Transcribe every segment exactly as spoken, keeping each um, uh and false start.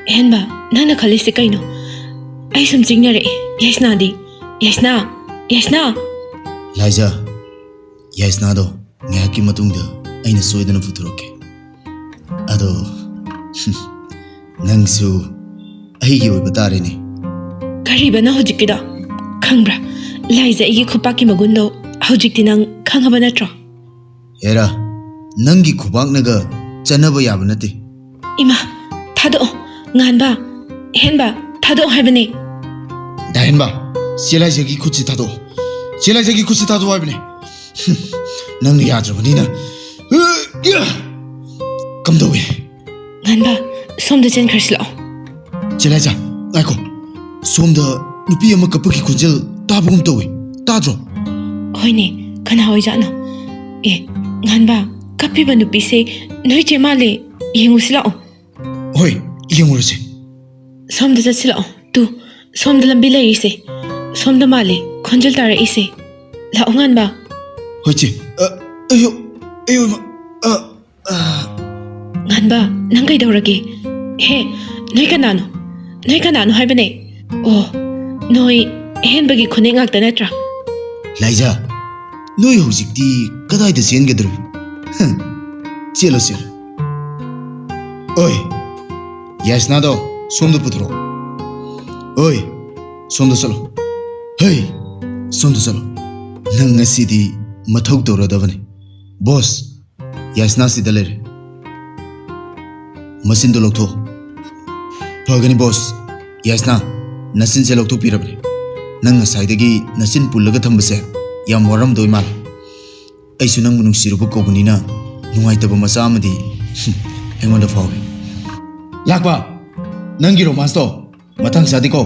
ꯍꯦꯟꯕ, ꯅꯪꯅ ꯈꯜꯂꯤꯁꯤ ꯀꯩꯅꯣ? ꯑꯩ ꯁꯨꯝ ꯆꯤꯡꯅꯔꯛꯑꯦ꯫ ꯌꯥꯏꯁꯅꯥꯗꯤ? ꯌꯥꯏꯁꯅꯥ! ꯌꯥꯏꯁꯅꯥ! ꯂꯥꯏꯖꯥ, ꯌꯥꯏꯁꯅꯥꯗꯣ ꯉꯥꯏꯍꯥꯛꯀꯤ ꯃꯇꯨꯡꯗ ꯑꯩꯅ ꯁꯣꯏꯗꯅ ꯄꯨꯊꯣꯔꯛꯀꯦ꯫ ꯑꯗꯣ, ꯅꯪꯁꯨ ꯑꯩꯒꯤ ꯑꯣꯏꯕ ꯇꯥꯔꯦꯅꯦ꯫ ꯀꯔꯤꯕꯅꯣ ꯍꯧꯖꯤꯛꯀꯤꯗꯣ? ꯈꯪꯕ꯭ꯔꯥ? ꯂꯥꯏꯖꯥ ꯑꯩꯒꯤ ꯈꯨꯄꯥꯛꯀꯤ ꯃꯒꯨꯟꯗꯣ ꯍꯧꯖꯤꯛꯇꯤ ꯅꯪ ꯈꯪꯉꯕ ꯅꯠꯇ꯭ꯔꯣ? ꯍꯦꯔꯥ, ꯅꯪꯒꯤ ꯈꯨꯕꯥꯛꯅꯒ ꯆꯠꯅꯕ ꯌꯥꯕ ꯅꯠꯇꯦ꯫ ꯏꯃꯥ, ꯊꯥꯗꯣꯛꯑꯣ꯫ ꯉꯥꯟꯕ, ꯍꯦꯟꯕ, ꯊꯥꯗꯣꯛꯑꯣ ꯍꯥꯏꯕꯅꯦ꯫ ꯗꯥ ꯍꯦꯟꯕ, ꯆꯦ ꯂꯥꯏꯖꯥꯒꯤ ꯈꯨꯠꯁꯤ ꯊꯥꯗꯣꯛꯑꯣ꯫ ꯆꯦ ꯂꯥꯏꯖꯥꯒꯤ ꯈꯨꯠꯁꯤ ꯊꯥꯗꯣꯛꯑꯣ ꯍꯥꯏꯕꯅꯦ꯫ ꯅꯪꯅ ꯌꯥꯗ꯭ꯔꯕꯅꯤꯅ꯫ ꯀꯝꯗꯧꯏ? ꯉꯥꯟꯕ, ꯁꯣꯝꯗ ꯆꯦꯟꯈ꯭ꯔꯁꯤ ꯂꯥꯛꯑꯣ꯫ ꯆꯦ ꯂꯥꯏꯖꯥ, ꯉꯥꯏꯈꯣ꯫ ꯁꯣꯝꯗ ꯅꯨꯄꯤ ꯑꯃ ꯀꯞꯄꯒꯤ ꯈꯣꯟꯖꯦꯜ ꯇꯥꯕꯒꯨꯝ ꯇꯧꯏ꯫ ꯇꯥꯗ꯭ꯔꯣ? ꯍꯣꯏꯅꯦ, ꯀꯅꯥ ꯑꯣꯏꯖꯥꯠꯅꯣ? ꯑꯦ, ꯉꯥꯟꯕ, ꯀꯞꯄꯤꯕ ꯅꯨꯄꯤꯁꯦ ꯅꯣꯏ ꯆꯦ ꯃꯥꯜꯂꯦ꯫ ꯌꯦꯡꯉꯨꯁꯤ ꯂꯥꯛꯑꯣ꯫ ꯍꯣꯏ, ꯌꯦꯡꯉꯨꯔꯁꯦ꯫ ꯁꯣꯝꯗ ꯆꯠꯁꯤ ꯂꯥꯛꯑꯣ꯫ ꯇꯨ, ꯁꯣꯝꯗ ꯂꯝꯕꯤ ꯂꯩꯔꯤꯁꯦ꯫ ꯁꯣꯝꯗ ꯃꯥꯜꯂꯦ ꯈꯣꯟꯖꯦꯜ ꯇꯥꯔꯛꯏꯁꯦ꯫ ꯂꯥꯛꯑꯣ, ꯉꯥꯟꯕ꯫ ꯍꯣꯏ, ꯆꯦ꯫ ꯑ, ꯑꯌꯣ, ꯑꯌꯣ, ꯏꯃꯥ꯫ ꯑ, ꯑ꯫ ꯉꯥꯟꯕ, ꯅꯪ ꯀꯩꯗꯧꯔꯒꯦ? ꯍꯦ, ꯅꯣꯏ ꯀꯅꯥꯅꯣ? ꯅꯣꯏ ꯀꯅꯥꯅꯣ ꯍꯥꯏꯕꯅꯦ? ꯑꯣ, ꯅꯣꯏ ꯍꯦꯟꯕꯒꯤ ꯈꯨꯅꯦꯛ ꯉꯥꯛꯇ ꯅꯠꯇ꯭ꯔꯥ? ꯂꯥꯏꯖꯥ, ꯅꯣꯏ ꯍꯧꯖꯤꯛꯇꯤ ꯀꯗꯥꯏꯗ ꯆꯦꯟꯒꯗꯧꯔꯤꯕ? ꯍꯝ, ꯆꯦꯜꯂꯣ, ꯆꯦꯜꯂꯣ꯫ ꯑꯣꯏ, ꯌꯥꯏꯁꯅꯥꯗꯣ ꯁꯣꯝꯗ ꯄꯨꯊꯣꯔꯛꯑꯣ꯫ ꯑꯣꯏ, ꯁꯣꯝꯗ ꯆꯠꯂꯣ꯫ ꯍꯩ, ꯁꯣꯝꯗ ꯆꯠꯂꯣ꯫ ꯅꯪ ꯉꯁꯤꯗꯤ ꯃꯊꯧ ꯇꯧꯔꯗꯕꯅꯤ꯫ ꯕꯣꯁ, ꯌꯥꯏꯁꯅꯥ ꯁꯤꯗ ꯂꯩꯔꯦ꯫ ꯃꯆꯤꯟꯗꯣ ꯂꯧꯊꯣꯛꯑꯣ꯫ ꯐꯒꯅꯤ ꯕꯣꯁ꯫ ꯌꯥꯏꯁꯅꯥ, ꯅꯆꯤꯟꯁꯦ ꯂꯧꯊꯣꯛꯄꯤꯔꯕꯅꯤ꯫ ꯅꯪ ꯉꯁꯥꯏꯗꯒꯤ ꯅꯆꯤꯟ ꯄꯨꯜꯂꯒ ꯊꯝꯕꯁꯦ ꯌꯥꯝ ꯋꯥꯔꯝꯗꯣꯏ ꯃꯥꯜꯂꯦ꯫ ꯑꯩꯁꯨ ꯅꯪꯕꯨ ꯅꯨꯡꯁꯤꯔꯨꯕ ꯀꯧꯕꯅꯤꯅ ꯅꯨꯡꯉꯥꯏꯇꯕ ꯃꯆꯥ ꯑꯃꯗꯤ, ꯍꯨꯝ, ꯑꯩꯉꯣꯟꯗ ꯐꯥꯎꯏ꯫ ꯂꯥꯛꯄ! ꯅꯪꯒꯤ ꯔꯣꯃꯥꯟꯁꯇꯣ ꯃꯇꯥꯡ ꯆꯥꯗꯦꯀꯣ꯫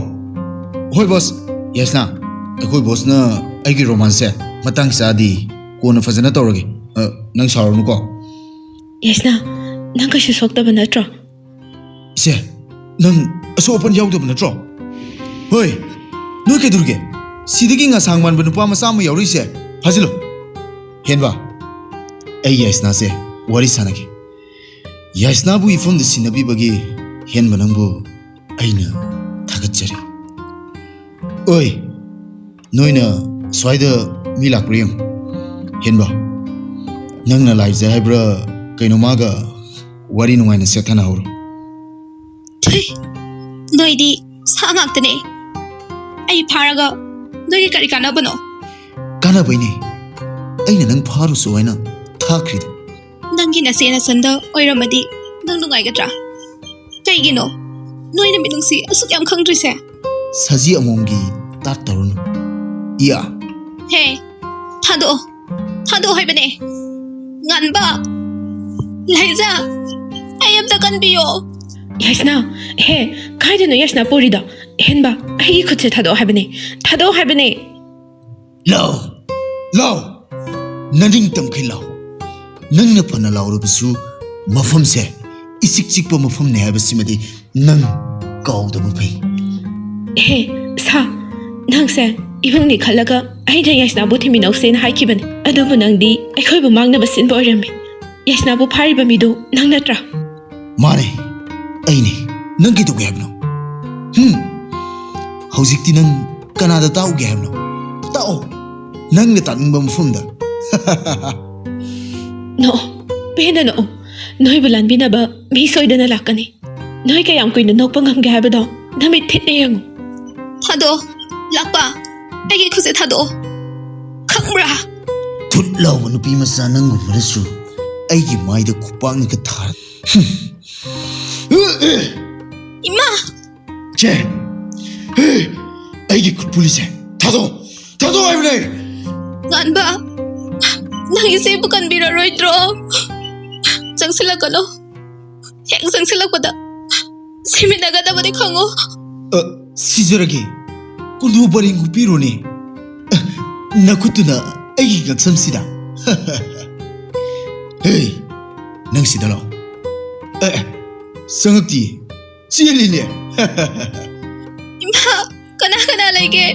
ꯍꯣꯏ ꯕꯣꯁ꯫ ꯌꯥꯏꯁꯅꯥ, ꯑꯩꯈꯣꯏ ꯕꯣꯁꯅ ꯑꯩꯒꯤ ꯔꯣꯃꯥꯟꯁꯁꯦ ꯃꯇꯥꯡ ꯆꯥꯗꯦ꯫ ꯀꯣꯟꯅ ꯐꯖꯅ ꯇꯧꯔꯒꯦ꯫ ꯑ, ꯅꯪ ꯁꯥꯎꯔꯅꯨꯀꯣ꯫ ꯌꯥꯏꯁꯅꯥ, ꯅꯪ ꯀꯩꯁꯨ ꯁꯣꯛꯇꯕ ꯅꯠꯇ꯭ꯔꯣ? ꯏꯆꯦ, ꯅꯪ ꯑꯁꯣꯛ ꯑꯄꯟ ꯌꯥꯎꯗꯕ ꯅꯠꯇ꯭ꯔꯣ? ꯍꯣꯏ, ꯅꯣꯏ ꯀꯩꯗꯧꯔꯤꯒꯦ? ꯁꯤꯗꯒꯤ ꯉꯁꯥꯡ ꯃꯥꯟꯕ ꯅꯨꯄꯥ ꯃꯆꯥ ꯑꯃ ꯌꯥꯎꯔꯛꯏꯁꯦ꯫ ꯐꯥꯖꯤꯜꯂꯨ꯫ ꯍꯦꯟꯕ, ꯑꯩ ꯌꯥꯏꯁꯅꯥꯁꯦ ꯋꯥꯔꯤ ꯁꯥꯟꯅꯒꯦ꯫ ꯌꯥꯏꯁꯅꯥꯕꯨ ꯏꯐꯝꯗ ꯁꯤꯟꯅꯕꯤꯕꯒꯤ ꯍꯦꯟꯕ ꯅꯪꯕꯨ ꯑꯩꯅ ꯊꯥꯒꯠꯆꯔꯤ꯫ ꯑꯣꯏ, ꯅꯣꯏꯅ ꯁ꯭ꯋꯥꯏꯗ ꯃꯤ ꯂꯥꯛꯄ꯭ꯔꯥ ꯌꯦꯡꯉꯨ꯫ ꯍꯦꯟꯕ, ꯅꯪꯅ ꯂꯥꯏꯖ ꯍꯥꯏꯕ꯭ꯔꯥ ꯀꯩꯅꯣ, ꯃꯥꯒ ꯋꯥꯔꯤ ꯅꯨꯡꯉꯥꯏꯅ ꯁꯦꯠꯊꯅꯍꯧꯔꯣ꯫ ꯊꯨꯏ, ꯅꯣꯏꯗꯤ ꯁꯥ ꯉꯥꯛꯇꯅꯦ꯫ ꯑꯩ ꯐꯥꯔꯒ ꯅꯣꯏꯒꯤ ꯀꯔꯤ ꯀꯥꯟꯅꯕꯅꯣ? ꯀꯥꯟꯅꯕꯩꯅꯦ ꯑꯩꯅ ꯅꯪ ꯐꯥꯔꯨꯁꯨ ꯍꯥꯏꯅ ꯊꯥꯈ꯭ꯔꯤꯗꯣ꯫ ꯅꯪꯒꯤ ꯅꯆꯦ ꯅꯆꯟꯗ ꯑꯣꯏꯔꯝꯃꯗꯤ ꯅꯪ ꯅꯨꯡꯉꯥꯏꯒꯗ꯭ꯔꯥ? ꯀꯩꯒꯤꯅꯣ ꯅꯣꯏꯅ ꯃꯤꯅꯨꯡꯁꯤ ꯑꯁꯨꯛ ꯌꯥꯝ ꯈꯪꯗ꯭ꯔꯤꯁꯦ? ꯁꯖꯤ ꯑꯃꯣꯝꯒꯤ ꯇꯥꯠ ꯇꯧꯔꯨꯅꯨ꯫ ꯏꯌꯥ꯫ ꯍꯦ, ꯊꯥꯗꯣꯛꯑꯣ, ꯊꯥꯗꯣꯛꯑꯣ ꯍꯥꯏꯕꯅꯦ꯫ ꯉꯥꯟꯕ, ꯂꯩꯖꯥ, ꯑꯩ ꯑꯝꯇ ꯀꯟꯕꯤꯌꯣ꯫ ꯌꯥꯏꯁꯅꯥ, ꯍꯦ, ꯀꯥꯏꯗꯅꯣ ꯌꯥꯏꯁꯅꯥ ꯄꯨꯔꯤꯗꯣ? ꯍꯦꯟꯕ, ꯑꯩꯒꯤ ꯈꯨꯠꯁꯦ ꯊꯥꯗꯣꯛꯑꯣ ꯍꯥꯏꯕꯅꯦ, ꯊꯥꯗꯣꯛꯑꯣ ꯍꯥꯏꯕꯅꯦ꯫ ꯂꯥꯎ, ꯂꯥꯎ, ꯅꯅꯤꯡꯇꯝꯈꯩ ꯂꯥꯎ꯫ ꯅꯪꯅ ꯐꯅ ꯂꯥꯎꯔꯕꯁꯨ ꯃꯐꯝꯁꯦ ꯏꯆꯤꯛ ꯆꯤꯛꯄ ꯃꯐꯝꯅꯦ ꯍꯥꯏꯕꯁꯤꯃꯗꯤ ꯅꯪ ꯀꯥꯎꯗꯕ ꯐꯩ꯫ ꯍꯦ, ꯁꯥ, ꯅꯪꯁꯦ ꯏꯕꯨꯡꯅꯤ ꯈꯜꯂꯒ ꯑꯩꯅ ꯌꯥꯏꯁꯅꯥꯕꯨ ꯊꯤꯃꯤꯟꯅꯧꯁꯦꯅ ꯍꯥꯏꯈꯤꯕꯅꯦ, ꯑꯗꯨꯕꯨ ꯅꯪꯗꯤ ꯑꯩꯈꯣꯏꯕꯨ ꯃꯥꯡꯅꯕ ꯁꯤꯟꯕ ꯑꯣꯏꯔꯝꯃꯤ꯫ ꯌꯥꯏꯁꯅꯥꯕꯨ ꯐꯥꯔꯤꯕ ꯃꯤꯗꯨ ꯅꯪ ꯅꯠꯇ꯭ꯔꯥ? ꯃꯥꯅꯦ, ꯑꯩꯅꯦ꯫ ꯅꯪ ꯀꯩꯗꯧꯒꯦ ꯍꯥꯏꯕꯅꯣ? ꯍꯨꯝ? ꯍꯧꯖꯤꯛꯇꯤ ꯅꯪ ꯀꯅꯥꯗ ꯇꯥꯛꯎꯒꯦ ꯍꯥꯏꯕꯅꯣ? ꯇꯥꯛꯑꯣ, ꯅꯪꯅ ꯇꯥꯛꯅꯤꯡꯕ ꯃꯐꯝꯗ꯫ ꯅꯣꯛꯑꯣ, ꯄꯦꯟꯅ ꯅꯣꯛꯑꯣ꯫ ꯅꯣꯏꯕꯨ ꯂꯥꯟꯕꯤꯅꯕ ꯃꯤ ꯁꯣꯏꯗꯅ ꯂꯥꯛꯀꯅꯤ꯫ ꯅꯣꯏ ꯀꯌꯥꯝ ꯀꯨꯏꯅ ꯅꯣꯛꯄ ꯉꯝꯒꯦ ꯍꯥꯏꯕꯗꯣ ꯅꯃꯤꯠ ꯊꯤꯠꯅ ꯌꯦꯡꯉꯨ꯫ ꯊꯥꯗꯣꯛꯑꯣ, ꯂꯥꯛꯄ, ꯑꯩꯒꯤ ꯈꯨꯠꯁꯦ ꯊꯥꯗꯣꯛꯑꯣ꯫ ꯈꯪꯕ꯭ꯔꯥ? ꯊꯨꯠ ꯂꯥꯎꯕ ꯅꯨꯄꯤ ꯃꯆꯥ ꯅꯪꯒꯨꯝꯕꯅꯁꯨ ꯑꯩꯒꯤ ꯃꯥꯏꯗ ꯈꯨꯄꯥꯛꯅꯒ ꯊꯥꯔ-, ꯍꯨꯝ꯫ ꯏꯃꯥ! ꯆꯦ! ꯍꯦ! ꯑꯩꯒꯤ ꯈꯨꯠ ꯄꯨꯜꯂꯤꯁꯦ ꯊꯥꯗꯣꯛ! ꯊꯥꯗꯣꯛ ꯍꯥꯏꯕꯅꯦ! ꯉꯥꯟꯕ, ꯅꯪ ꯏꯆꯦꯕꯨ ꯀꯟꯕꯤꯔꯔꯣꯏꯗ꯭ꯔꯣ? ꯆꯪꯁꯤꯜꯂꯛꯀꯅꯨ꯫ ꯍꯦꯛ ꯆꯪꯁꯤꯜꯂꯛꯄꯗ ꯁꯤꯃꯤꯟꯅꯒꯗꯕꯅꯤ ꯈꯪꯉꯨ꯫ ꯑ, ꯁꯤꯖꯔꯒꯦ꯫ ꯀꯨꯟꯗꯨ ꯄꯔꯦꯡ ꯍꯨꯛꯄꯤꯔꯣꯅꯦ꯫ ꯑ, ꯅꯈꯨꯠꯇꯨꯅ ꯑꯩꯒꯤ ꯉꯛꯁꯝꯁꯤꯗ꯫ ꯍꯦ, ꯅꯪ ꯁꯤꯗ ꯂꯥꯛꯑꯣ꯫ ꯑꯦ, ꯑꯦ, ꯆꯪꯉꯛꯇꯤꯌꯦ꯫ ꯆꯦꯜꯂꯤꯅꯦ꯫ ꯏꯃꯥ, ꯀꯅꯥ ꯀꯅꯥ ꯂꯩꯒꯦ?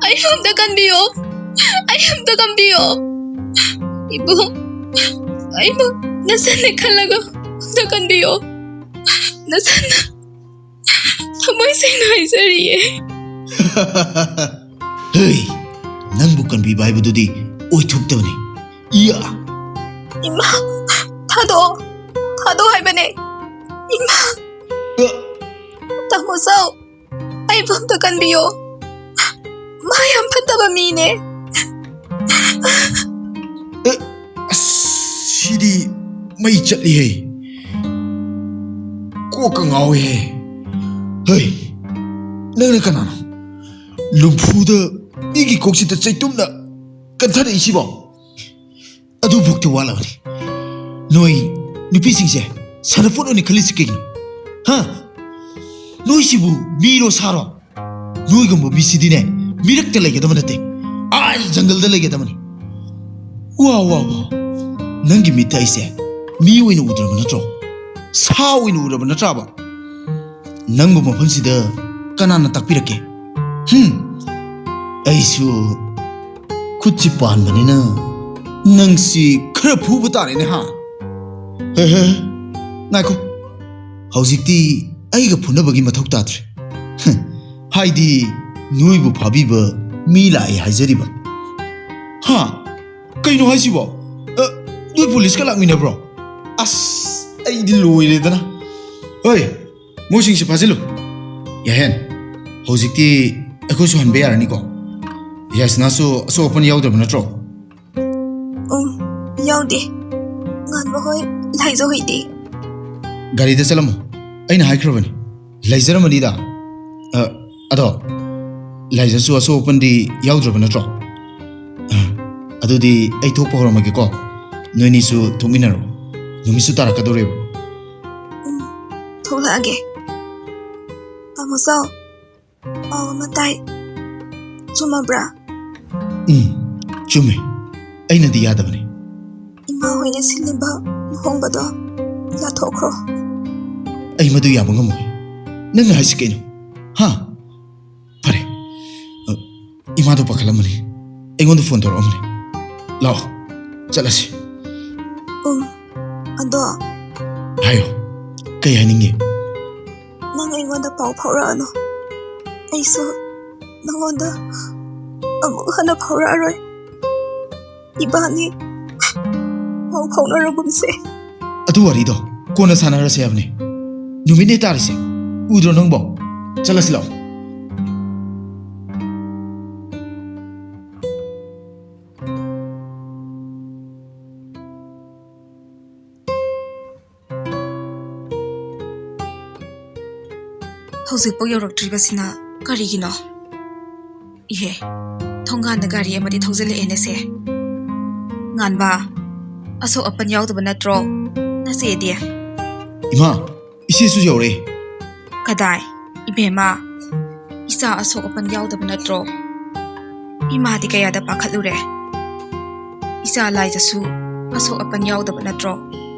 ꯑꯩꯕꯨ ꯑꯝꯇ ꯀꯟꯕꯤꯌꯣ꯫ ꯑꯩ ꯑꯝꯇ ꯀꯟꯕꯤꯌꯣ꯫ ꯏꯕꯨꯡ, ꯑꯩꯕꯨ ꯅꯆꯟꯅꯦ ꯈꯜꯂꯒ ꯑꯝꯇ ꯀꯟꯕꯤꯌꯣ꯫ ꯅꯁꯟꯅ ꯊꯃꯣꯏ ꯁꯦꯡꯅ ꯍꯥꯏꯖꯔꯤꯌꯦ꯫ ꯍꯩ, ꯅꯪꯕꯨ ꯀꯟꯕꯤꯕ ꯍꯥꯏꯕꯗꯨꯗꯤ ꯑꯣꯏꯊꯣꯛꯇꯕꯅꯤ꯫ ꯏꯌꯥ! ꯏꯃꯥ, ꯊꯥꯗꯣꯛꯑꯣ, ꯊꯥꯗꯣꯛꯑꯣ ꯍꯥꯏꯕꯅꯦ꯫ ꯏꯃꯥ! ꯑ! ꯇꯥꯃꯣ ꯆꯥꯎ, ꯑꯩꯕꯨ ꯑꯝꯇ ꯀꯟꯕꯤꯌꯣ꯫ ꯃꯥ ꯌꯥꯝ ꯐꯠꯇꯕ ꯃꯤꯅꯦ꯫ ꯑꯦ, ꯑꯁ, ꯁꯤꯗꯤ ꯃꯩ ꯆꯠꯂꯤꯍꯦ꯫ ꯀꯣꯛꯀ ꯉꯥꯎꯋꯦꯍꯦ꯫ ꯍꯩ, ꯅꯪꯅ ꯀꯅꯥꯅꯣ? ꯂꯨꯝꯐꯨꯗ ꯃꯤꯒꯤ ꯀꯣꯛꯁꯤꯗ ꯆꯩꯇꯨꯝꯅ ꯀꯟꯊꯔꯛꯏꯁꯤꯕꯣ? ꯑꯗꯨꯐꯥꯎꯗꯤ ꯋꯥꯠꯂꯕꯅꯤ꯫ ꯅꯣꯏ ꯅꯨꯄꯤꯁꯤꯡꯁꯦ ꯁꯥꯟꯅꯄꯣꯠ ꯑꯣꯏꯅ ꯈꯜꯂꯤꯁꯤ ꯀꯩꯒꯤꯅꯣ? ꯍꯥ? ꯅꯣꯏꯁꯤꯕꯨ ꯃꯤꯔꯣ ꯁꯥꯔꯣ? ꯅꯣꯏꯒꯨꯝꯕ ꯃꯤꯁꯤꯗꯤꯅꯦ, ꯃꯤꯔꯛꯇ ꯂꯩꯒꯗꯕ ꯅꯠꯇꯦ, ꯑꯥ ꯖꯪꯒꯜꯗ ꯂꯩꯒꯗꯕꯅꯤ꯫ ꯋꯥ, ꯋꯥ, ꯋꯥ꯫ ꯅꯪꯒꯤ ꯃꯤꯠꯇ ꯑꯩꯁꯦ ꯃꯤ ꯑꯣꯏꯅ ꯎꯗ꯭ꯔꯕ ꯅꯠꯇ꯭ꯔꯣ? ꯁꯥ ꯑꯣꯏꯅ ꯎꯔꯕ ꯅꯠꯇ꯭ꯔꯕ? ꯅꯪꯕꯨ ꯃꯐꯝꯁꯤꯗ ꯀꯅꯥꯅ ꯇꯥꯛꯄꯤꯔꯛꯀꯦ? ꯍꯨꯝ, ꯑꯩꯁꯨ ꯈꯨꯠꯁꯤ ꯄꯥꯟꯕꯅꯤꯅ ꯅꯪꯁꯤ ꯈꯔ ꯐꯨꯕ ꯇꯥꯔꯦꯅꯦ, ꯍꯥ? ꯍꯦ, ꯍꯦ, ꯉꯥꯏꯈꯣ꯫ ꯍꯧꯖꯤꯛꯇꯤ ꯑꯩꯒ ꯐꯨꯅꯕꯒꯤ ꯃꯊꯧ ꯇꯥꯗ꯭ꯔꯦ꯫ ꯍꯥꯏꯗꯤ ꯅꯣꯏꯕꯨ ꯐꯥꯕꯤꯕ ꯃꯤ ꯂꯥꯛꯑꯦ ꯍꯥꯏꯖꯔꯤꯕ꯫ ꯍꯥ? ꯀꯩꯅꯣ ꯍꯥꯏꯁꯤꯕꯣ? ꯑ, ꯅꯣꯏ ꯄꯨꯂꯤꯁꯀ ꯂꯥꯛꯃꯤꯟꯅꯕ꯭ꯔꯣ? ꯑꯁ, ꯑꯩꯗꯤ ꯂꯣꯏꯔꯦꯗꯅ꯫ ꯍꯣꯏ, ꯃꯣꯏꯁꯤꯡꯁꯤ ꯐꯥꯖꯤꯜꯂꯨ꯫ ꯌꯥꯍꯦꯟ, ꯍꯧꯖꯤꯛꯇꯤ ꯑꯩꯈꯣꯏꯁꯨ ꯍꯟꯕ ꯌꯥꯔꯅꯤꯀꯣ? ꯌꯥꯏꯁꯅꯥꯁꯨ ꯑꯁꯣꯛ ꯑꯄꯟ ꯌꯥꯎꯗ꯭ꯔꯕ ꯅꯠꯇ꯭ꯔꯣ? ꯎꯝ, ꯌꯥꯎꯗꯦ꯫ ꯉꯥꯟꯕ ꯍꯣꯏ, ꯂꯥꯏꯖ ꯍꯣꯏꯗꯤ? ꯒꯥꯔꯤꯗ ꯆꯠꯂꯝꯃꯣ꯫ ꯑꯩꯅ ꯍꯥꯏꯈ꯭ꯔꯕꯅꯤ꯫ ꯂꯩꯖꯔꯝꯃꯅꯤꯗ꯫ ꯑ, ꯑꯗꯣ, ꯂꯥꯏꯖꯁꯨ ꯑꯁꯣꯛ ꯑꯄꯟꯗꯤ ꯌꯥꯎꯗ꯭ꯔꯕ ꯅꯠꯇ꯭ꯔꯣ? ꯑ, ꯑꯗꯨꯗꯤ ꯑꯩ ꯊꯣꯛꯄ ꯍꯧꯔꯝꯃꯒꯦꯀꯣ꯫ ꯅꯣꯏꯅꯤꯁꯨ ꯊꯣꯛꯃꯤꯟꯅꯔꯣ꯫ ꯅꯨꯃꯤꯠꯁꯨ ꯇꯥꯔꯛꯀꯗꯧꯔꯦꯕ꯫ ꯎꯝ, ꯊꯣꯛꯂꯛꯑꯒꯦ꯫ ꯇꯥꯃꯣ ꯆꯥꯎ, ꯄꯥꯎ ꯑꯃ ꯇꯥꯏ꯫ ꯆꯨꯝꯃꯕ꯭ꯔꯥ? ꯎꯝ, ꯆꯨꯝꯃꯦ꯫ ꯑꯩꯅꯗꯤ ꯌꯥꯗꯕꯅꯤ꯫ ꯏꯃꯥ ꯍꯣꯏꯅ ꯁꯤꯜꯂꯤꯕ ꯂꯨꯍꯣꯡꯕꯗꯣ ꯌꯥꯊꯣꯛꯈ꯭ꯔꯣ꯫ ꯑꯩ ꯃꯗꯨ ꯌꯥꯕ ꯉꯝꯃꯣꯏ꯫ ꯅꯪꯅ ꯍꯥꯏꯁꯤ ꯀꯩꯅꯣ? ꯍꯥ? ꯐꯔꯦ꯫ ꯑ, ꯏꯃꯥꯗꯣ ꯄꯥꯈꯠꯂꯝꯃꯅꯤ꯫ ꯑꯩꯉꯣꯟꯗ ꯐꯣꯟ ꯇꯧꯔꯛꯑꯝꯕꯅꯤ꯫ ꯂꯥꯛꯑꯣ, ꯆꯠꯂꯁꯤ꯫ ꯎꯝ, ꯑꯗꯣ꯫ ꯍꯥꯏꯌꯣ, ꯀꯩ ꯍꯥꯏꯅꯤꯡꯒꯦ? ꯅꯪ ꯑꯩꯉꯣꯟꯗ ꯄꯥꯎ ꯐꯥꯎꯔꯛꯑꯅꯨ꯫ ꯑꯩꯁꯨ ꯅꯉꯣꯟꯗ ꯑꯃꯨꯛ ꯍꯟꯅ ꯐꯥꯎꯔꯛꯑꯔꯣꯏ꯫ ꯏꯕꯥꯅꯤ ꯄꯥꯎ ꯐꯥꯎꯅꯔꯒꯨꯝꯁꯦ꯫ ꯑꯗꯨ ꯋꯥꯔꯤꯗꯣ ꯀꯣꯟꯅ ꯁꯥꯟꯅꯔꯁꯦ ꯍꯥꯏꯕꯅꯦ꯫ ꯅꯨꯃꯤꯠꯅꯦ ꯇꯥꯔꯤꯁꯦ꯫ ꯎꯗ꯭ꯔꯣ ꯅꯪꯕꯣ? ꯆꯠꯂꯁꯤ ꯂꯥꯛꯑꯣ꯫ ꯍꯧꯖꯤꯛꯐꯥꯎ ꯌꯧꯔꯛꯇ꯭ꯔꯤꯕꯁꯤꯅ ꯀꯔꯤꯒꯤꯅꯣ? ꯏꯍꯦ, ꯊꯣꯡꯒꯥꯟꯗ ꯒꯥꯔꯤ ꯑꯃꯗꯤ ꯊꯧꯖꯤꯜꯂꯛꯑꯦꯅꯦꯁꯦ꯫ ꯉꯥꯟꯕ, ꯑꯁꯣꯛ ꯑꯄꯟ ꯌꯥꯎꯗꯕ ꯅꯠꯇ꯭ꯔꯣ ꯅꯆꯦꯗꯤ? ꯏꯃꯥ, ꯏꯆꯦꯁꯨ ꯌꯧꯔꯛꯑꯦ꯫ ꯀꯗꯥꯏ? ꯏꯕꯦꯝꯃ, ꯏꯆꯥ ꯑꯁꯣꯛ ꯑꯄꯟ ꯌꯥꯎꯗꯕ ꯅꯠꯇ꯭ꯔꯣ? ꯏꯃꯥꯗꯤ ꯀꯌꯥꯗ ꯄꯥꯈꯠꯂꯨꯔꯦ꯫ ꯏꯆꯥ ꯂꯥꯏꯖꯁꯨ ꯑꯁꯣꯛ ꯑꯄꯟ ꯌꯥꯎꯗꯕ ꯅꯠꯇ꯭ꯔꯣ?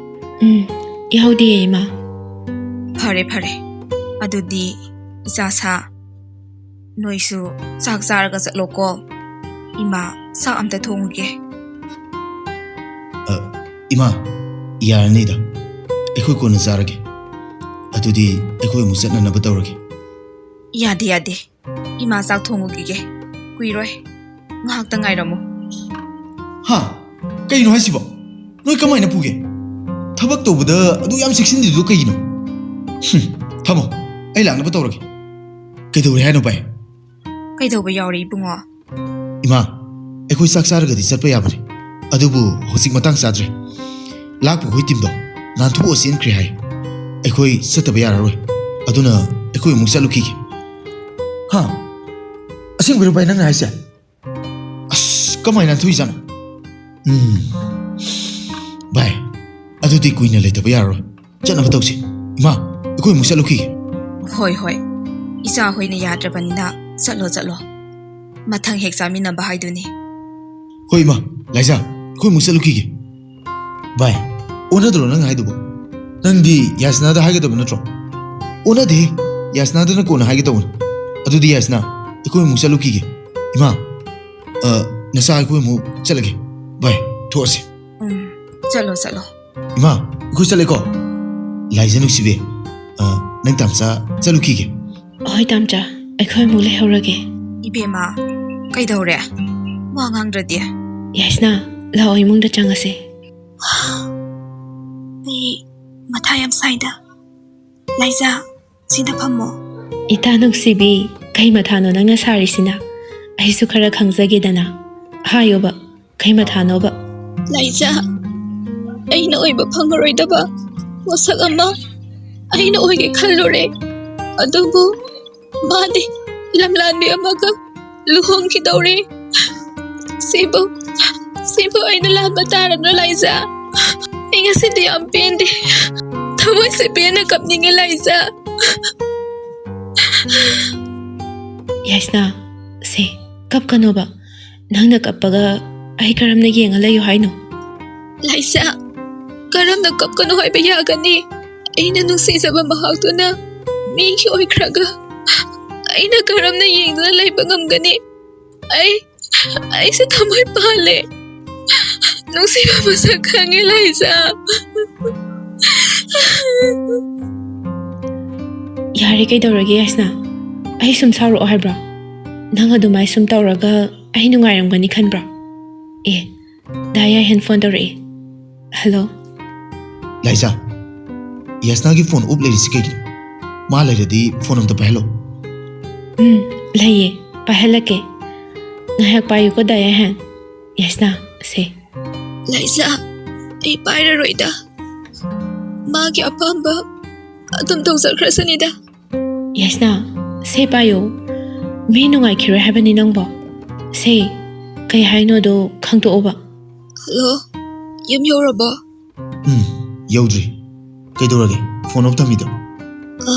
ꯎꯝ, ꯌꯥꯎꯗꯤꯌꯦ, ꯏꯃꯥ꯫ ꯐꯔꯦ, ꯐꯔꯦ꯫ ꯑꯗꯨꯗꯤ ꯏꯆꯥ ꯁꯥ, ꯅꯣꯏꯁꯨ ꯆꯥꯛ ꯆꯥꯔꯒ ꯆꯠꯂꯣꯀꯣ꯫ ꯏꯃꯥ, ꯆꯥꯛ ꯑꯝꯇ ꯊꯣꯡꯉꯨꯒꯦ꯫ ꯑ, ꯏꯃꯥ, ꯌꯥꯔꯅꯤꯗ꯫ ꯑꯩꯈꯣꯏ ꯀꯣꯟꯅ ꯆꯥꯔꯒꯦ꯫ ꯑꯗꯨꯗꯤ ꯑꯩꯈꯣꯏ ꯑꯃꯨꯛ ꯆꯠꯅꯅꯕ ꯇꯧꯔꯒꯦ꯫ ꯌꯥꯗꯦ, ꯌꯥꯗꯦ꯫ ꯏꯃꯥ ꯆꯥꯛ ꯊꯣꯡꯉꯨꯈꯤꯒꯦ꯫ ꯀꯨꯏꯔꯣꯏ꯫ ꯉꯥꯏꯍꯥꯛꯇ ꯉꯥꯏꯔꯝꯃꯨ꯫ ꯍꯥ? ꯀꯩꯅꯣ ꯍꯥꯏꯁꯤꯕꯣ? ꯅꯣꯏ ꯀꯃꯥꯏꯅ ꯄꯨꯒꯦ? ꯊꯕꯛ ꯇꯧꯕꯗ ꯑꯗꯨ ꯌꯥꯝ ꯆꯦꯛꯁꯤꯟꯗ꯭ꯔꯤꯗꯨ ꯀꯩꯒꯤꯅꯣ? ꯍꯨꯝ, ꯊꯝꯃꯣ꯫ ꯑꯩ ꯂꯥꯛꯅꯕ ꯇꯧꯔꯒꯦ꯫ ꯀꯩꯗꯧꯔꯦ ꯍꯥꯏꯅꯣ, ꯚꯥꯏ? ꯀꯩꯗꯧꯕ ꯌꯥꯎꯔꯦ, ꯏꯕꯨꯡꯉꯣ? ꯏꯃꯥ, ꯑꯩꯈꯣꯏ ꯆꯥꯛ ꯆꯥꯔꯒꯗꯤ ꯆꯠꯄ ꯌꯥꯕꯅꯤ, ꯑꯗꯨꯕꯨ ꯍꯧꯖꯤꯛ ꯃꯇꯥꯡ ꯆꯥꯗ꯭ꯔꯦ꯫ ꯂꯥꯛꯄ ꯑꯩꯈꯣꯏ ꯇꯤꯝꯗꯣ ꯅꯥꯟꯊꯣꯛꯑ ꯆꯦꯟꯈ꯭ꯔꯦ ꯍꯥꯏ꯫ ꯑꯩꯈꯣꯏ ꯆꯠꯇꯕ ꯌꯥꯔꯔꯣꯏ, ꯑꯗꯨꯅ ꯑꯩꯈꯣꯏ ꯑꯃꯨꯛ ꯆꯠꯂꯨꯈꯤꯒꯦ꯫ ꯍꯥ? ꯑꯁꯦꯡꯕꯩꯔꯣ ꯚꯥꯏ ꯅꯪꯅ ꯍꯥꯏꯁꯦ? ꯑꯁ, ꯀꯃꯥꯏꯅ ꯅꯥꯟꯊꯣꯛꯏꯖꯥꯠꯅꯣ? ꯎꯝ, ꯚꯥꯏ, ꯑꯗꯨꯗꯤ ꯀꯨꯏꯅ ꯂꯩꯇꯕ ꯌꯥꯔꯔꯣꯏ꯫ ꯆꯠꯅꯕ ꯇꯧꯁꯤ꯫ ꯏꯃꯥ, ꯑꯩꯈꯣꯏ ꯑꯃꯨꯛ ꯆꯠꯂꯨꯈꯤꯒꯦ꯫ ꯍꯣꯏ, ꯍꯣꯏ꯫ ꯏꯆꯥ ꯍꯣꯏꯅ ꯌꯥꯗ꯭ꯔꯕꯅꯤꯅ ꯆꯠꯂꯣ, ꯆꯠꯂꯣ꯫ ꯃꯊꯪ ꯍꯦꯛ ꯆꯥꯃꯤꯟꯅꯕ ꯍꯥꯏꯗꯨꯅꯤ꯫ ꯍꯣꯏ, ꯏꯃꯥ, ꯂꯥꯏꯖꯥ, ꯑꯩꯈꯣꯏ ꯑꯃꯨꯛ ꯆꯠꯂꯨꯈꯤꯒꯦ꯫ ꯚꯥꯏ, ꯑꯣꯟꯅꯗ꯭ꯔꯣ ꯅꯪ ꯍꯥꯏꯗꯨꯕꯣ? ꯅꯪꯗꯤ ꯌꯥꯏꯁꯅꯥꯗ ꯍꯥꯏꯒꯗꯕ ꯅꯠꯇ꯭ꯔꯣ? ꯑꯣꯟꯅꯗꯦꯍꯦ, ꯌꯥꯏꯁꯅꯥꯗꯅ ꯀꯣꯟꯅ ꯍꯥꯏꯒꯦ ꯇꯧꯕꯅꯤ꯫ ꯑꯗꯨꯗꯤ ꯌꯥꯏꯁꯅꯥ, ꯑꯩꯈꯣꯏ ꯑꯃꯨꯛ ꯆꯠꯂꯨꯈꯤꯒꯦ꯫ ꯏꯃꯥ, ꯑ, ꯅꯆꯥ ꯑꯩꯈꯣꯏ ꯑꯃꯨꯛ ꯆꯠꯂꯒꯦ꯫ ꯚꯥꯏ, ꯊꯣꯛꯑꯁꯤ꯫ ꯎꯝ, ꯆꯠꯂꯣ, ꯆꯠꯂꯣ꯫ ꯏꯃꯥ, ꯑꯩꯈꯣꯏ ꯆꯠꯂꯦꯀꯣ꯫ ꯂꯥꯏꯖ ꯅꯨꯡꯁꯤꯕꯤ, ꯑ, ꯅꯪ ꯇꯥꯝꯆꯥ ꯆꯠꯂꯨꯈꯤꯒꯦ꯫ ꯍꯣꯏ ꯇꯥꯝꯆꯥ, ꯑꯩꯈꯣꯏ ꯑꯃꯨꯛ ꯂꯩꯍꯧꯔꯒꯦ꯫ ꯏꯕꯦꯝꯃ, ꯀꯩꯗꯧꯔꯦ? ꯋꯥ ꯉꯥꯡꯗ꯭ꯔꯗꯤ꯫ ꯌꯥꯏꯁꯅꯥ, ꯂꯥꯛꯑꯣ, ꯏꯃꯨꯡꯗ ꯆꯪꯉꯁꯦ꯫ ꯑꯩ ꯃꯊꯥ ꯌꯥꯝ ꯁꯥꯏꯗ꯫ ꯂꯥꯏꯖꯥ, ꯁꯤꯗ ꯐꯝꯃꯣ꯫ ꯏꯇꯥ ꯅꯨꯡꯁꯤꯕꯤ, ꯀꯩ ꯃꯊꯥꯅꯣ ꯅꯪꯅ ꯁꯥꯔꯤꯁꯤꯅ? ꯑꯩꯁꯨ ꯈꯔ ꯈꯪꯖꯒꯦꯗꯅ꯫ ꯍꯥꯏꯌꯣꯕ, ꯀꯩ ꯃꯊꯥꯅꯣꯕ? ꯂꯥꯏꯖꯥ, ꯑꯩꯅ ꯑꯣꯏꯕ ꯐꯪꯉꯔꯣꯏꯗꯕ ꯃꯁꯛ ꯑꯃ ꯑꯩꯅ ꯑꯣꯏꯒꯦ ꯈꯜꯂꯨꯔꯦ꯫ ꯑꯗꯨꯕꯨ ꯃꯥꯗꯤ ꯂꯝꯂꯥꯟꯕꯤ ꯑꯃꯒ ꯂꯨꯍꯣꯡꯈꯤꯗꯧꯔꯦ꯫ ꯁꯤꯕꯨ, ꯁꯤꯕꯨ ꯑꯩꯅ ꯂꯥꯟꯕ ꯇꯥꯔꯕ꯭ꯔꯥ ꯂꯥꯏꯖꯥ? ꯑꯩ ꯉꯁꯤꯗꯤ ꯌꯥꯝ ꯄꯦꯟꯗꯦ꯫ ꯊꯃꯣꯏꯁꯦ ꯄꯦꯟꯅ ꯀꯞꯅꯤꯡꯉꯦ ꯂꯥꯏꯖꯥ꯫ ꯌꯥꯏꯁꯅꯥ, ꯁꯦ, ꯀꯞꯀꯅꯣꯕ꯫ ꯅꯪꯅ ꯀꯞꯄꯒ ꯑꯩ ꯀꯔꯝꯅ ꯌꯦꯡꯉ ꯂꯩꯌꯨ ꯍꯥꯏꯅꯣ? ꯂꯥꯏꯖꯥ, ꯀꯔꯝꯅ ꯀꯞꯀꯅꯣ ꯍꯥꯏꯕ ꯌꯥꯒꯅꯤ? ꯑꯩꯅ ꯅꯨꯡꯁꯤꯖꯕ ꯃꯍꯥꯛꯇꯨꯅ ꯃꯤꯒꯤ ꯑꯣꯏꯈ꯭ꯔꯒ ꯑꯩꯅ ꯀꯔꯝꯅ ꯌꯦꯡꯗꯨꯅ ꯂꯩꯕ ꯉꯝꯒꯅꯤ? ꯑꯩ, ꯑꯩꯁꯦ ꯊꯃꯣꯏ ꯄꯥꯜꯂꯦ꯫ ꯅꯨꯡꯁꯤꯕ ꯃꯁꯛ ꯈꯪꯉꯦ ꯂꯥꯏꯖꯥ꯫ ꯌꯥꯔꯦ, ꯀꯩꯗꯧꯔꯒꯦ ꯌꯥꯏꯁꯅꯥ? ꯑꯩ ꯁꯨꯝ ꯁꯥꯎꯔꯛꯑꯣ ꯍꯥꯏꯕ꯭ꯔꯣ? ꯅꯪ ꯑꯗꯨꯃꯥꯏ ꯁꯨꯝ ꯇꯧꯔꯒ ꯑꯩ ꯅꯨꯡꯉꯥꯏꯔꯝꯒꯅꯤ ꯈꯟꯕ꯭ꯔꯣ? ꯑꯦ, ꯗꯥ ꯌꯥꯏꯍꯟ ꯐꯣꯟ ꯇꯧꯔꯛꯑꯦ꯫ ꯍꯜꯂꯣ꯫ ꯂꯥꯏꯖꯥ, ꯌꯥꯏꯁꯅꯥꯒꯤ ꯐꯣꯟ ꯑꯣꯞ ꯂꯩꯔꯤꯁꯤ ꯀꯩꯒꯤꯅꯣ? ꯃꯥ ꯂꯩꯔꯗꯤ ꯐꯣꯟ ꯑꯝꯇ ꯄꯥꯏꯍꯜꯂꯣ꯫ ꯎꯝ, ꯂꯩꯌꯦ, ꯄꯥꯏꯍꯜꯂꯛꯀꯦ꯫ ꯉꯥꯏꯍꯥꯛ ꯄꯥꯏꯌꯨꯀꯣ ꯗꯥ ꯌꯥꯏꯍꯟ꯫ ꯌꯥꯏꯁꯅꯥ, ꯁꯦ꯫ ꯂꯥꯏꯖꯥ, ꯑꯩ ꯄꯥꯏꯔꯔꯣꯏꯗ꯫ ꯃꯥꯒꯤ ꯑꯄꯥꯝꯕ ꯑꯗꯨꯝ ꯇꯧꯖꯈ꯭ꯔꯁꯅꯤꯗ꯫ ꯌꯥꯏꯁꯅꯥ, ꯁꯦ ꯄꯥꯏꯌꯨ꯫ ꯃꯤ ꯅꯨꯡꯉꯥꯏꯈꯤꯔꯣꯏ ꯍꯥꯏꯕꯅꯤ ꯅꯪꯕꯣ꯫ ꯁꯦ, ꯀꯩ ꯍꯥꯏꯅꯣꯗꯣ ꯈꯪꯗꯣꯛꯑꯣꯕ꯫ ꯍꯜꯂꯣ, ꯌꯨꯝ ꯌꯧꯔꯕꯣ? ꯎꯝ, ꯌꯧꯗ꯭ꯔꯤ꯫ ꯀꯩꯗꯧꯔꯒꯦ? ꯐꯣꯟ ꯑꯣꯐ ꯊꯝꯃꯤꯗꯣ? ꯑ,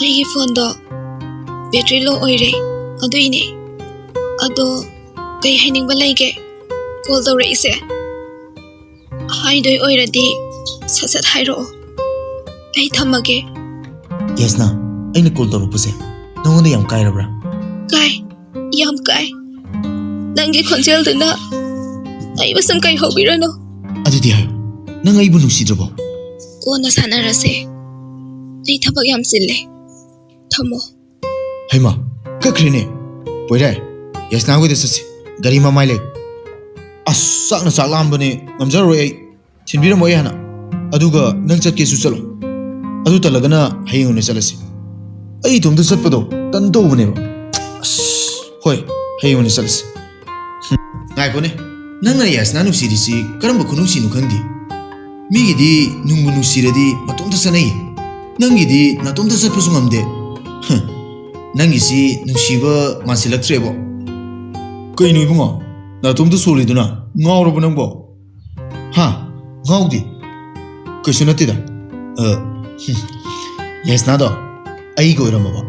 ꯑꯩꯒꯤ ꯐꯣꯟꯗꯣ ꯕꯦꯇ꯭ꯔꯤ ꯂꯣ ꯑꯣꯏꯔꯦ, ꯑꯗꯨꯏꯅꯦ꯫ ꯑꯗꯣ ꯀꯩ ꯍꯥꯏꯅꯤꯡꯕ ꯂꯩꯒꯦ ꯀꯣꯜ ꯇꯧꯔꯛꯏꯁꯦ? ꯍꯥꯏꯗꯣꯏ ꯑꯣꯏꯔꯗꯤ ꯁꯠ ꯁꯠ ꯍꯥꯏꯔꯛꯑꯣ꯫ ꯑꯩ ꯊꯝꯃꯒꯦ꯫ ꯌꯥꯏꯁꯅꯥ, ꯑꯩꯅ ꯀꯣꯜ ꯇꯧꯔꯛꯄꯁꯦ ꯅꯉꯣꯟꯗ ꯌꯥꯝ ꯀꯥꯏꯔꯕ꯭ꯔꯥ? ꯀꯥꯏ, ꯌꯥꯝ ꯀꯥꯏ꯫ ꯅꯪꯒꯤ ꯈꯣꯟꯖꯦꯜꯗꯨꯅ ꯑꯩꯕꯨ ꯁꯨꯝ ꯀꯩꯍꯧꯕꯤꯔꯅꯨ꯫ ꯑꯗꯨꯗꯤ ꯍꯥꯏꯌꯨ, ꯅꯪ ꯑꯩꯕꯨ ꯅꯨꯡꯁꯤꯗ꯭ꯔꯕꯣ? ꯀꯣꯟꯅ ꯁꯥꯟꯅꯔꯁꯦ꯫ ꯑꯩ ꯊꯕꯛ ꯌꯥꯝ ꯆꯤꯜꯂꯦ꯫ ꯊꯝꯃꯣ꯫ ꯍꯩꯃꯥ, ꯀꯛꯈ꯭ꯔꯦꯅꯦ꯫ ꯄꯣꯏꯔꯥꯏ, ꯌꯥꯏꯁꯅꯥ ꯍꯣꯏꯗ ꯆꯠꯁꯤ꯫ ꯒꯥꯔꯤ ꯃꯃꯥꯏ ꯂꯩ꯫ ꯑꯁ, ꯆꯥꯛꯅ ꯆꯥꯛ ꯂꯥꯝꯕꯅꯦ, ꯉꯝꯖꯔꯔꯣꯏ ꯑꯩ꯫ ꯊꯤꯟꯕꯤꯔꯝꯃꯣ ꯑꯩ ꯍꯥꯟꯅ꯫ ꯑꯗꯨꯒ ꯅꯪ ꯆꯠꯀꯦꯁꯨ ꯆꯠꯂꯣ꯫ ꯑꯗꯨ ꯇꯜꯂꯒꯅ ꯍꯌꯦꯡ ꯑꯣꯏꯅ ꯆꯠꯂꯁꯤ꯫ ꯑꯩ ꯏꯇꯣꯝꯇ ꯆꯠꯄꯗꯣ ꯇꯟ ꯇꯧꯕꯅꯦꯕ꯫ ꯑꯁ, ꯍꯣꯏ, ꯍꯌꯦꯡ ꯑꯣꯏꯅ ꯆꯠꯂꯁꯤ꯫ ꯍꯨꯝ, ꯉꯥꯏꯈꯣꯅꯦ, ꯅꯪꯅ ꯌꯥꯏꯁꯅꯥ ꯅꯨꯡꯁꯤꯔꯤꯁꯤ ꯀꯔꯝꯕ ꯈꯨꯅꯨꯡꯁꯤꯅꯣ ꯈꯪꯗꯦ꯫ ꯃꯤꯒꯤꯗꯤ ꯅꯨꯡꯕꯨ ꯅꯨꯡꯁꯤꯔꯗꯤ ꯃꯇꯣꯝꯇ ꯆꯠꯅꯩ, ꯅꯪꯒꯤꯗꯤ ꯅꯇꯣꯝꯇ ꯆꯠꯄꯁꯨ ꯉꯝꯗꯦ꯫ ꯍ, ꯅꯪꯒꯤꯁꯤ ꯅꯨꯡꯁꯤꯕ ꯃꯥꯟꯁꯤꯜꯂꯛꯇ꯭ꯔꯦꯕꯣ꯫ ꯀꯩꯅꯣ ꯏꯕꯨꯡꯉꯣ, ꯅꯇꯣꯝꯇ ꯁꯣꯜꯂꯤꯗꯨꯅ? ꯉꯥꯎꯔꯕ ꯅꯪꯕꯣ? ꯍꯥ? ꯉꯥꯎꯗꯦ꯫ ꯀꯩꯁꯨ ꯅꯠꯇꯦꯗ꯫ ꯑ, ꯍꯨꯝ, ꯌꯥꯏꯁꯅꯥꯗꯣ ꯑꯩꯒ ꯑꯣꯏꯔꯝꯃꯕ,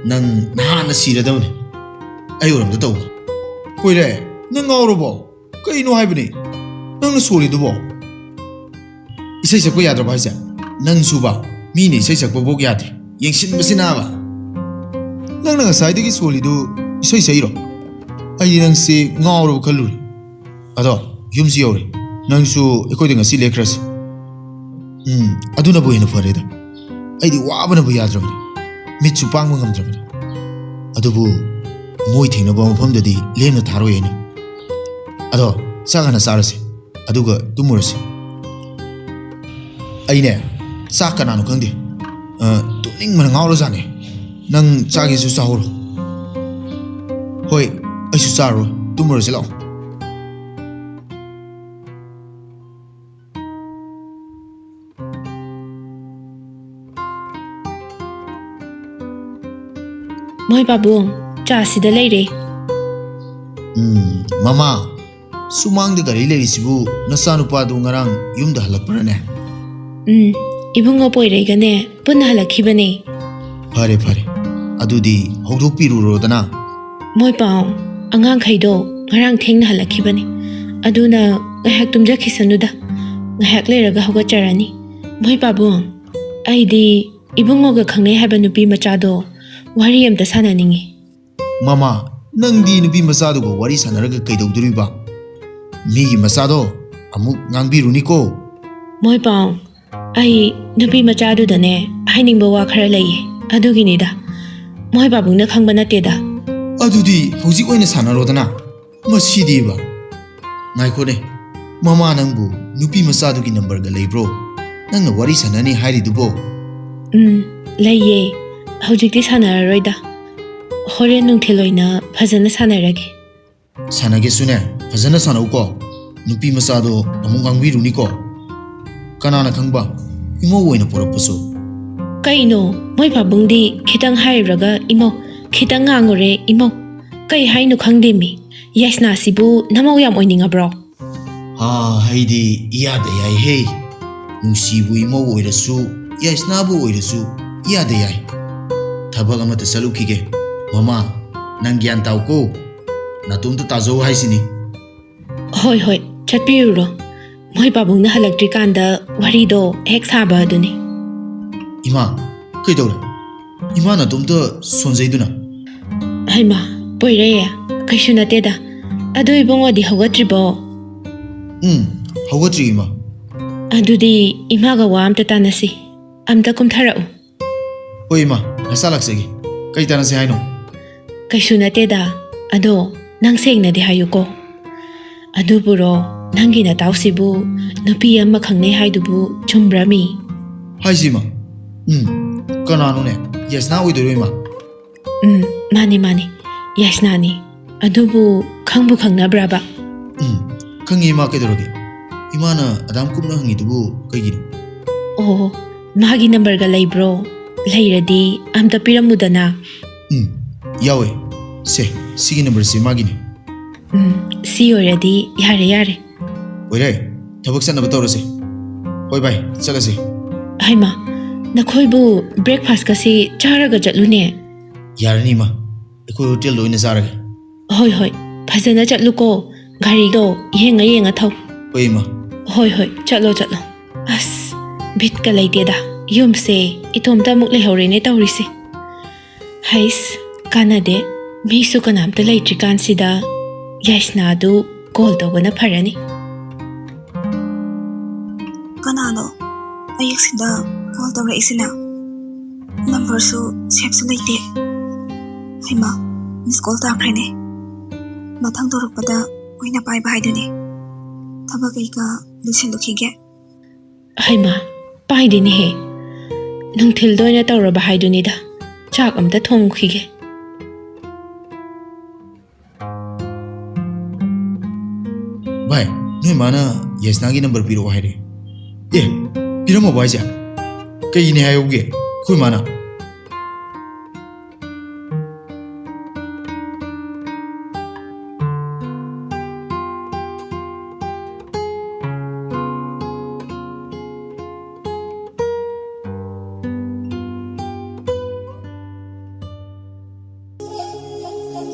ꯅꯪ ꯅꯍꯥꯟꯅ ꯁꯤꯔꯗꯕꯅꯦ꯫ ꯑꯩ ꯑꯣꯏꯔꯝꯗ ꯇꯧꯕ꯫ ꯀꯣꯏꯔꯦ, ꯅꯪ ꯉꯥꯎꯔꯕꯣ? ꯀꯩꯅꯣ ꯍꯥꯏꯕꯅꯤ ꯅꯪꯅ ꯁꯣꯜꯂꯤꯗꯨꯕꯣ? ꯏꯁꯩ ꯁꯛꯄ ꯌꯥꯗ꯭ꯔꯕ ꯍꯥꯏꯁꯦ? ꯅꯪꯁꯨꯕ, ꯃꯤꯅ ꯏꯁꯩ ꯁꯛꯄꯐꯥꯎ ꯌꯥꯗꯦ, ꯌꯦꯡꯁꯤꯟꯕꯁꯤꯅꯕ꯫ ꯅꯪꯅ ꯉꯁꯥꯏꯗꯒꯤ ꯁꯣꯜꯂꯤꯗꯨ ꯏꯁꯩ ꯁꯛꯏꯔꯣ? ꯑꯩꯗꯤ ꯅꯪꯁꯤ ꯉꯥꯎꯔꯕ ꯈꯜꯂꯨꯔꯦ꯫ ꯑꯗꯣ ꯌꯨꯝꯁꯨ ꯌꯧꯔꯦ, ꯅꯪꯁꯨ ꯑꯩꯈꯣꯏꯗ ꯉꯁꯤ ꯂꯦꯛꯈ꯭ꯔꯁꯤ꯫ ꯎꯝ, ꯑꯗꯨꯅꯕꯨ ꯍꯦꯟꯅ ꯐꯔꯦꯗ꯫ ꯑꯩꯗꯤ ꯋꯥꯕꯅꯕꯨ ꯌꯥꯗ꯭ꯔꯕꯅꯤ, ꯃꯤꯠꯁꯨ ꯄꯥꯡꯕ ꯉꯝꯗ꯭ꯔꯕꯅꯤ꯫ ꯑꯗꯨꯕꯨ ꯃꯣꯏ ꯊꯦꯡꯅꯕ ꯃꯐꯝꯗꯗꯤ ꯂꯦꯝꯅ ꯊꯥꯔꯣꯏ ꯑꯩꯅ꯫ ꯑꯗꯣ ꯆꯥꯛ ꯍꯥꯟꯅ ꯆꯥꯔꯁꯤ, ꯑꯗꯨꯒ ꯇꯨꯝꯃꯨꯔꯁꯤ꯫ ꯑꯩꯅꯦ, ꯆꯥꯛ ꯀꯅꯥꯅꯣ ꯈꯪꯗꯦ, ꯑ, ꯇꯨꯝꯅꯤꯡꯕꯅ ꯉꯥꯎꯔꯖꯥꯠꯅꯦ꯫ ꯅꯪ ꯆꯥꯒꯦꯁꯨ ꯆꯥꯍꯧꯔꯣ꯫ ꯍꯣꯏ, ꯑꯩꯁꯨ ꯆꯥꯔꯔꯣꯏ, ꯇꯨꯝꯃꯨꯔꯁꯤ ꯂꯥꯛꯑꯣ꯫ ꯃꯣꯏ ꯄꯥꯕꯨꯡ, ꯆꯥ ꯁꯤꯗ ꯂꯩꯔꯦ꯫ ꯎꯝ, ꯃꯃꯥ, ꯁꯨꯃꯥꯡꯗ ꯒꯥꯔꯤ ꯂꯩꯔꯤꯁꯤꯕꯨ ꯅꯆꯥꯅꯨꯄꯥꯗꯨ ꯉꯔꯥꯡ ꯌꯨꯝꯗ ꯍꯜꯂꯛꯄ꯭ꯔꯅꯦ? ꯎꯝ, ꯏꯕꯨꯡꯉꯣ ꯄꯣꯏꯔꯩꯒꯅꯦ ꯄꯨꯟꯅ ꯍꯜꯂꯛꯈꯤꯕꯅꯦ꯫ ꯐꯔꯦ ꯐꯔꯦ, ꯑꯗꯨꯗꯤ ꯍꯧꯗꯣꯛꯄꯤꯔꯨꯔꯣꯗꯅ꯫ ꯃꯣꯏ ꯄꯥꯎ, ꯑꯉꯥꯡꯈꯩꯗꯣ ꯉꯔꯥꯡ ꯊꯦꯡꯅ ꯍꯜꯂꯛꯈꯤꯕꯅꯦ, ꯑꯗꯨꯅ ꯉꯥꯏꯍꯥꯛ ꯇꯨꯝꯖꯈꯤꯁꯅꯨꯗ, ꯉꯥꯏꯍꯥꯛ ꯂꯩꯔꯒ ꯍꯧꯒꯠꯆꯔꯅꯤ꯫ ꯃꯣꯏ ꯄꯥꯕꯨꯡ, ꯑꯩꯗꯤ ꯏꯕꯨꯡꯉꯣꯒ ꯈꯪꯅꯩ ꯍꯥꯏꯕ ꯅꯨꯄꯤ ꯃꯆꯥꯗꯣ ꯋꯥꯔꯤ ꯑꯝꯇ ꯁꯥꯟꯅꯅꯤꯡꯉꯤ꯫ ꯃꯃꯥ, ꯅꯪꯗꯤ ꯅꯨꯄꯤ ꯃꯆꯥꯗꯨꯒ ꯋꯥꯔꯤ ꯁꯥꯟꯅꯔꯒ ꯀꯩꯗꯧꯗꯣꯔꯤꯕ? ꯃꯤꯒꯤ ꯃꯆꯥꯗꯣ ꯑꯃꯨꯛ ꯉꯥꯡꯕꯤꯔꯨꯅꯤꯀꯣ꯫ ꯃꯣꯏ ꯄꯥꯎ, ꯑꯩ ꯅꯨꯄꯤ ꯃꯆꯥꯗꯨꯗꯅꯦ ꯍꯥꯏꯅꯤꯡꯕ ꯋꯥ ꯈꯔ ꯂꯩꯌꯦ, ꯑꯗꯨꯒꯤꯅꯤꯗ꯫ ꯃꯣꯏ ꯄꯥꯕꯨꯡꯅ ꯈꯪꯕ ꯅꯠꯇꯦꯗ꯫ ꯑꯗꯨꯗꯤ ꯍꯧꯖꯤꯛ ꯑꯣꯏꯅ ꯁꯥꯟꯅꯔꯣꯗꯅ꯫ ꯃꯁꯤꯗꯤꯕ꯫ ꯉꯥꯏꯈꯣꯅꯦ, ꯃꯃꯥ ꯅꯪꯕꯨ ꯅꯨꯄꯤ ꯃꯆꯥꯗꯨꯒꯤ ꯅꯝꯕꯔꯒ ꯂꯩꯕ꯭ꯔꯣ? ꯅꯪꯅ ꯋꯥꯔꯤ ꯁꯥꯟꯅꯅꯤ ꯍꯥꯏꯔꯤꯗꯨꯕꯣ? ꯎꯝ, ꯂꯩꯌꯦ꯫ ꯍꯧꯖꯤꯛꯇꯤ ꯁꯥꯟꯅꯔꯔꯣꯏꯗ꯫ ꯍꯣꯔꯦꯟ ꯅꯨꯡꯊꯤꯜ ꯑꯣꯏꯅ ꯐꯖꯅ ꯁꯥꯟꯅꯔꯒꯦ꯫ ꯁꯥꯟꯅꯒꯦꯁꯨꯅꯦ, ꯐꯖꯅ ꯁꯥꯟꯅꯧꯀꯣ꯫ ꯅꯨꯄꯤ ꯃꯆꯥꯗꯣ ꯑꯃꯨꯛ ꯉꯥꯡꯕꯤꯔꯨꯅꯤꯀꯣ꯫ ꯀꯅꯥꯅ ꯈꯪꯕ, ꯏꯃꯧ ꯑꯣꯏꯅ ꯄꯨꯔꯛꯄꯁꯨ꯫ ꯀꯩꯅꯣ, ꯃꯣꯏ ꯄꯥꯕꯨꯡꯗꯤ ꯈꯤꯇꯪ ꯍꯥꯏꯔꯨꯔꯒ ꯏꯃꯧ, ꯈꯤꯇꯪ ꯉꯥꯡꯉꯨꯔꯦ ꯏꯃꯧ꯫ ꯀꯩ ꯍꯥꯏꯅꯣ ꯈꯪꯗꯦꯃꯤ꯫ ꯌꯥꯏꯁꯅꯥꯁꯤꯕꯨ ꯅꯃꯧ ꯌꯥꯝ ꯑꯣꯏꯅꯤꯡꯉꯕ꯭ꯔꯣ? ꯍꯥ, ꯑꯩꯗꯤ ꯏꯌꯥꯗ ꯌꯥꯏꯍꯦ꯫ ꯅꯨꯡꯁꯤꯕꯨ ꯏꯃꯧ ꯑꯣꯏꯔꯁꯨ, ꯌꯥꯏꯁꯅꯥꯕꯨ ꯑꯣꯏꯔꯁꯨ ꯏꯌꯥꯗ ꯌꯥꯏ꯫ ꯊꯕꯛ ꯑꯃꯇ ꯆꯠꯂꯨꯈꯤꯒꯦ꯫ ꯃꯃꯥ, ꯅꯪ ꯒ꯭ꯌꯥꯟ ꯇꯥꯎꯀꯣ꯫ ꯅꯥꯇꯣꯝꯇ ꯇꯥꯖꯧ ꯍꯥꯏꯁꯤꯅꯤ꯫ ꯍꯣꯏ, ꯍꯣꯏ, ꯆꯠꯄꯤꯔꯨꯔꯣ꯫ ꯃꯣꯏ ꯄꯥꯕꯨꯡꯅ ꯍꯜꯂꯛꯇ꯭ꯔꯤꯀꯥꯟꯗ ꯋꯥꯔꯤꯗꯣ ꯍꯦꯛ ꯁꯥꯕ ꯑꯗꯨꯅꯤ꯫ ꯏꯃꯥ, ꯀꯩꯗꯧꯔꯦ? ꯏꯃꯥ ꯅꯥꯇꯣꯝꯇ ꯁꯣꯟꯖꯩꯗꯨꯅ? ꯍꯩꯃꯥ, ꯄꯣꯏꯔꯦ, ꯀꯩꯁꯨ ꯅꯠꯇꯦꯗ꯫ ꯑꯗꯨ ꯏꯕꯨꯡꯉꯣꯗꯤ ꯍꯧꯒꯠꯇ꯭ꯔꯤꯕꯣ? ꯎꯝ, ꯍꯧꯒꯠꯇ꯭ꯔꯤ, ꯏꯃꯥ꯫ ꯑꯗꯨꯗꯤ ꯏꯃꯥꯒ ꯋꯥ ꯑꯝꯇ ꯇꯥꯟꯅꯁꯤ꯫ ꯑꯝꯇ ꯀꯨꯝꯊꯔꯛꯎ꯫ ꯍꯣꯏ, ꯏꯃꯥ, ꯅꯆꯥ ꯂꯥꯛꯆꯒꯦ꯫ ꯀꯩ ꯇꯥꯟꯅꯁꯦ ꯍꯥꯏꯅꯣ? ꯀꯩꯁꯨ ꯅꯠꯇꯦꯗ꯫ ꯑꯗꯣ ꯅꯪ ꯁꯦꯡꯅꯗꯤ ꯍꯥꯏꯌꯨꯀꯣ꯫ ꯑꯗꯨꯕꯨꯔꯣ, ꯅꯪꯒꯤ ꯅꯇꯥꯎꯁꯤꯕꯨ ꯅꯨꯄꯤ ꯑꯃ ꯈꯪꯅꯩ ꯍꯥꯏꯗꯨꯕꯨ ꯆꯨꯝꯕ꯭ꯔꯃꯤ? ꯍꯥꯏꯁꯤ, ꯏꯃꯥ꯫ ꯎꯝ, ꯀꯅꯥꯅꯣꯅꯦ? ꯌꯥꯏꯁꯅꯥ ꯑꯣꯏꯗꯣꯏꯔꯣ, ꯏꯃꯥ? ꯎꯝ, ꯃꯥꯅꯤ, ꯃꯥꯅꯤ, ꯌꯥꯏꯁꯅꯥꯅꯤ꯫ ꯑꯗꯨꯕꯨ ꯈꯪꯕꯨ ꯈꯪꯅꯕ꯭ꯔꯕ? ꯎꯝ, ꯈꯪꯉꯤ, ꯏꯃꯥ, ꯀꯩꯗꯧꯔꯒꯦ? ꯏꯃꯥꯅ ꯑꯗꯥꯝ ꯀꯨꯞꯅ ꯍꯪꯉꯤꯗꯨꯕꯨ ꯀꯩꯒꯤꯅꯣ? ꯑꯣ, ꯃꯥꯒꯤ ꯅꯝꯕꯔꯒ ꯂꯩꯕ꯭ꯔꯣ? ꯂꯩꯔꯗꯤ ꯑꯝꯇ ꯄꯤꯔꯝꯃꯨꯗꯅ꯫ ꯎꯝ, ꯌꯥꯎꯋꯦ꯫ ꯁꯦ, ꯁꯤꯒꯤ ꯅꯝꯕꯔꯁꯦ ꯃꯥꯒꯤꯅꯤ꯫ ꯎꯝ, ꯁꯤ ꯑꯣꯏꯔꯗꯤ ꯌꯥꯔꯦ, ꯌꯥꯔꯦ꯫ ꯑꯣꯏꯔꯦ, ꯊꯕꯛ ꯆꯠꯅꯕ ꯇꯧꯔꯁꯦ꯫ ꯍꯣꯏ ꯚꯥꯏ, ꯆꯠꯂꯁꯦ꯫ ꯍꯩꯃꯥ, ꯅꯈꯣꯏꯕꯨ ꯕ꯭ꯔꯦꯛꯐꯥꯁꯀꯁꯤ ꯆꯥꯔꯒ ꯆꯠꯂꯨꯅꯦ꯫ ꯌꯥꯔꯅꯤ, ꯏꯃꯥ, ꯑꯩꯈꯣꯏ ꯍꯣꯇꯦꯜꯗ ꯑꯣꯏꯅ ꯆꯥꯔꯒꯦ꯫ ꯍꯣꯏ, ꯍꯣꯏ, ꯐꯖꯅ ꯆꯠꯂꯨꯀꯣ꯫ ꯒꯥꯔꯤꯗꯣ ꯌꯦꯡꯉ ꯌꯦꯡꯉ ꯊꯧ꯫ ꯍꯣꯏ, ꯏꯃꯥ꯫ ꯍꯣꯏ, ꯍꯣꯏ, ꯆꯠꯂꯣ, ꯆꯠꯂꯣ꯫ ꯑꯁ, ꯕꯤꯠꯀ ꯂꯩꯇꯦꯗ꯫ ꯌꯨꯝꯁꯦ ꯏꯇꯣꯝꯇ ꯑꯃꯨꯛ ꯂꯩꯍꯧꯔꯦꯅꯦ ꯇꯧꯔꯤꯁꯦ꯫ ꯍꯩꯁ, ꯀꯥꯟꯅꯗꯦ꯫ ꯃꯤꯁꯨ ꯀꯅꯥꯝꯇ ꯂꯩꯇ꯭ꯔꯤꯀꯥꯟꯁꯤꯗ ꯌꯥꯏꯁꯅꯥꯗꯨ ꯀꯣꯜ ꯇꯧꯕꯅ ꯐꯔꯅꯤ꯫ ꯀꯅꯥꯅꯣ ꯑꯌꯨꯛꯁꯤꯗ ꯀꯣꯜ ꯇꯧꯔꯛꯏꯁꯤꯅ? ꯑꯣꯏꯔꯁꯨ ꯁꯦꯞꯁꯨ ꯂꯩꯇꯦ꯫ ꯍꯩꯃꯥ, ꯃꯤꯁ ꯀꯣꯜ ꯇꯥꯈ꯭ꯔꯦꯅꯦ꯫ ꯃꯊꯪ ꯇꯧꯔꯛꯄꯗ ꯑꯣꯏꯅ ꯄꯥꯏꯕ ꯍꯥꯏꯗꯨꯅꯤ꯫ ꯊꯕꯛ ꯀꯩꯀꯥ ꯂꯣꯏꯁꯤꯜꯂꯨꯈꯤꯒꯦ꯫ ꯍꯩꯃꯥ, ꯄꯥꯏꯗꯦꯅꯦꯍꯦ꯫ ꯅꯨꯡꯊꯤꯜꯗ ꯑꯣꯏꯅ ꯇꯧꯔꯕ ꯍꯥꯏꯗꯨꯅꯤꯗ꯫ ꯆꯥꯛ ꯑꯝꯇ ꯊꯣꯡꯈꯤꯒꯦ꯫ ꯚꯥꯏ, ꯅꯣꯏ ꯃꯥꯅ ꯌꯦꯁꯅꯥꯒꯤ ꯅꯝꯕꯔ ꯄꯤꯔꯛꯑꯣ ꯍꯥꯏꯔꯦ꯫ ꯑꯦ, ꯄꯤꯔꯝꯃꯕꯣ ꯍꯥꯏꯁꯦ? ꯀꯩꯒꯤꯅꯦ ꯍꯥꯏꯍꯧꯒꯦ ꯑꯩꯈꯣꯏ ꯃꯥꯅ?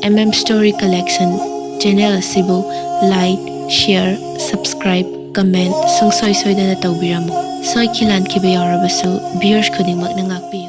M M Story Collection channel ꯑꯁꯤꯕꯨ like, share, subscribe, comment ꯁꯨꯡꯁꯣꯏ ꯁꯣꯏꯗꯅ ꯇꯧꯕꯤꯔꯝꯃꯨ꯫ ꯁꯣꯏꯈꯤ ꯂꯥꯟꯈꯤꯕ ꯌꯥꯎꯔꯕꯁꯨ viewers ꯈꯨꯗꯤꯡꯃꯛꯅ ꯉꯥꯛꯄꯤꯌꯨ꯫